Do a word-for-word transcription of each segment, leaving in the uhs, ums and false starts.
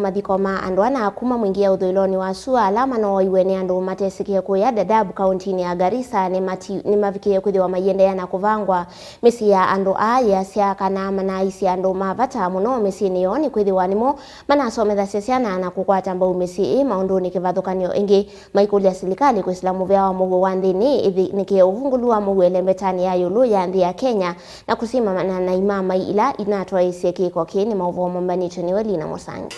Mathiko ma andũ ana kuma mũingĩ ya ũthũĩlonĩ wa sua ala manooiwe nĩ andũ matesĩkĩe kũya Dadaab, kaũntinĩ ya Garissa, nĩmati-, nĩmavikĩe kwĩthĩwa maiendeea na kũvangwa. Mĩsyĩ ya andũ aa yeasya kana manaaisye andũ ma vata mũno mĩsyĩnĩ yoo nĩkwĩthĩwa nĩmo manasomethasya syana na kũkwata mbau mĩsyĩ ĩ maũndũnĩ kĩvathũkany'o. Ĩngĩ maikũlya silikalĩ kwĩsĩla mũvĩa wa mũuo wa nthĩnĩ ĩthĩnĩkĩe ũvungũlu wa mũuo ĩlembetanĩ ya ĩũlũ ya nthĩ ya Kenya na kũsimana na imamai ila inatwaĩĩsye kĩko kĩĩ. Nĩ maũvoo mombanĩtw'e nĩwe Lina Mũsangi.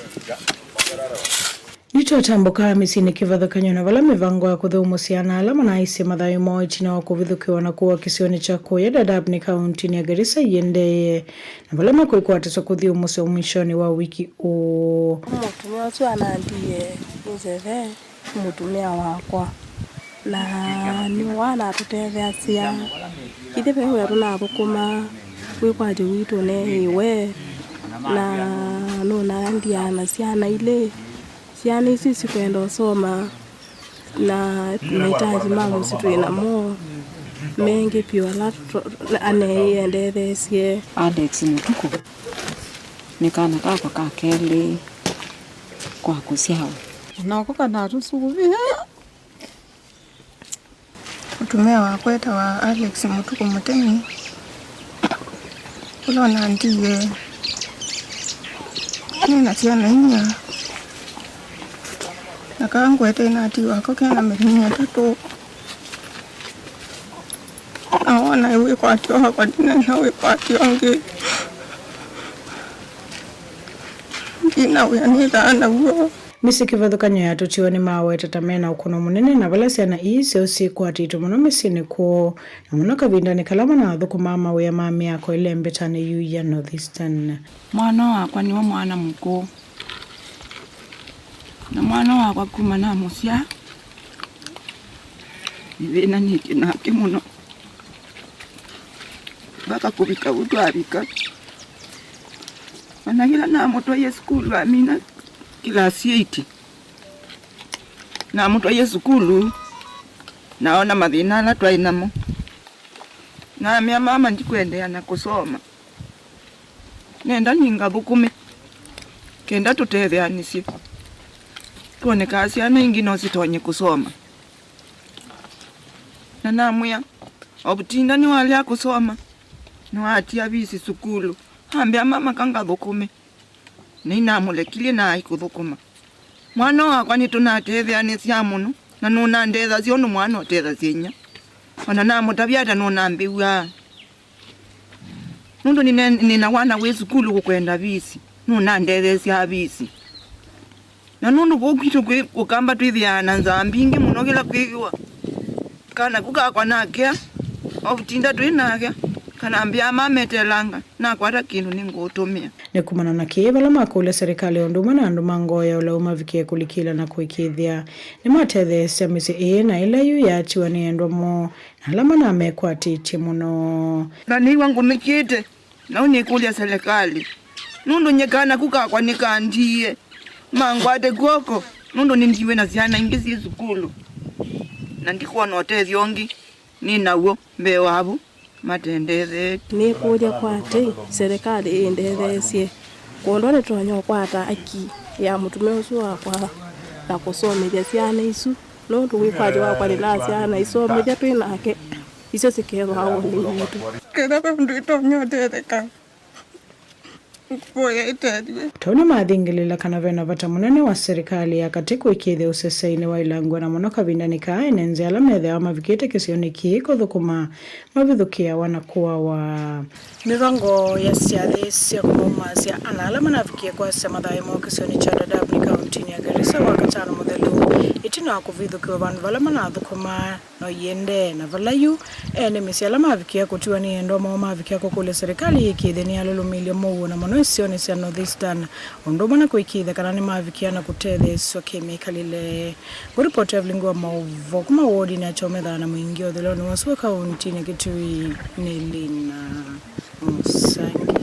Nĩtwatambũkaa mĩsyĩnĩ kĩvathũkany'o na vala mĩvango ya kũthũmũsya ana ala manaaisye mathayũ moo ĩtina wa kũvithũkĩwa na kũwa kĩsionĩ kya kũya Dadaab nĩ kaũntinĩ ya Garissa iendee, na vala mekwĩkwatĩswa kũthyũmũsya mwisonĩ wa wiki ũũ. Mũtumĩa ũsu anandiie nĩ nzeve. Mũtumĩa wakwa, na nĩwe wanatũtetheasya. Ithyĩ ve wĩa tũnathũkũma, wĩkwatyo witũ ũneeiwe, na nũnandiaa na syana ilĩ. Syana isu sikwenda ũsoma, na mahitaji ma mũsyĩ twĩ namo mengĩ vyũ ala tũ-, aneeie ndetheesye. Alex Mũtukũ nĩ kana kakwa ka kelĩ kwa kũsyawa. Nako kanatũsũvĩa. Mũtumĩa wakwa etawa Alex Mũtukũ Mũtemi, ũla ũnandiie nĩ na syana inya, na kaa ngwete natiwa ko kena mĩthenya ĩtatũ. Na wona wĩkwatyo wakwa, ndinena wĩkwatyo ũngĩ. Ndina wĩa nĩthaa naw'o. Mĩsyĩ kĩvathũkany'o yatũtiwe nĩmaweta ta mena ũkũno mũnene, na vala syana ii syoo syĩkwatĩtwe mũno mĩsyĩnĩ kwoo, na mũno kavindanĩ kala manathũkũmaa mawĩa ma mĩako ĩlembetanĩ yu ya North Eastern. Mwana wakwa nĩwe mwana mũkũũ, na mwana wakwa kuma namũsyaa, nĩthĩnanĩtye nake mũno mpaka kũvika vu twavika. Ona yĩla namũtwaie sukulu amina kĩlasi eight, namũtwaie sukulu, naona mathĩna ala twaĩ namo. Namea, "Mama, ndikwendeea na kũsoma. Nenda nĩ ngathũkũme kenda tũtetheanĩsye, twone kana syana ingĩ no sitonye kũsoma." Na namwĩa, "O vutinda nĩwalea kũsoma." Nĩwatia visi sukulu. Ambĩa, "Mama, ka ngathũkũme." Na inamũlekilye na aikũthũkũma. Mwana wakwa nĩtũnatetheanĩsya mũno, na nũnandethasya ũndũ mwana ũtethasya inyia. Ona namũtavya ata nũnambĩw'aa. Nũndũ nĩne-, nĩna wana wĩ sukulu ũkwenda visi, nũnandetheesya visi. Na nũndũ kũu kwitũ kwĩ Ũkamba twĩthĩaa na nzaa mbingĩ mũno kĩla kwĩthĩwa kana ku kakwa nakea, o vutinda twĩ nake, kana ambĩa, "Mama, eteelanga, nakwata kĩndũ nĩngũũtũmĩa." Nĩ kumana na kĩĩ, vala makũlya serikali o ũndũ ũmwe na andũ ma ngoo ya ũlau mavikĩe kũlikĩla na kũĩkĩĩthya, nĩmatetheesya mĩsyĩ ĩĩ na ĩla yu yatiwa nĩ endwa moo na ala manamekwatĩtye mũno. Na nĩw'a ngũnĩkĩte, na ũnĩkũlya selekalĩ, nũndũ nyie kana ku kakwa nĩkandiie, mangwate kw'oko, nũndũ nĩndiwe na syana ingĩ syĩ sukulu, na ndikwona ũtethyo ũngĩ nĩ naw'o mbee wa vu matendetheetye. Nĩkũlya kwa tei, selekalĩ ĩndetheesye, kwondũ nĩtonya ũkwata aki ya mũtumĩa ũsu wakwa na kũsomethya syana isu. Nũndũ wĩkwatyo wakwa nĩ na syana isomethya twĩ nake, isyo sikethwa ũnĩ witũ. Kethwa ve ũndũ itonya ũtetheka, ngũvoya ĩtethyo. Tau nĩmathingĩlĩla kana vena vata mũnene wa serikali ya katĩ kũĩkĩĩthya ũseseinĩ wa ilangwa, na mũno kavindanĩ kaa ene nzĩa ala methĩawa mavikĩte kĩsionĩ kĩĩ kũthũkũma mavithũkĩawa na kũawa. Mĩvango ya syathĩ sya kũmaumaasya ana ala manavikie kwasya mathayũ moo kĩsionĩ kya Dadaab nĩ kaũntinĩ ya Garissa Wakatano mũthelu, ĩtina wa kũvithũkĩwa vandũ vala manathũkũmaa no iendee, na vala yu ene mĩsyĩ ala mavikie kũtiwa nĩ endwa moo mavikie kũkũlya serikali yĩkĩĩthye nĩyalũlũmĩilye mũuo, na mũno isionĩ sya North Eastern, ũndũ ũmwe na kũĩkĩĩthya kana nĩmavikia na kũtetheesw'a kĩmĩkalĩle. Ngũripoti Evelyn Ngua Maũvoo kuma wodinĩ ya Kyometha na Mwingi ũthũĩlonĩ wa sua kaũntinĩ Kitui nĩ Lina Mũsangi.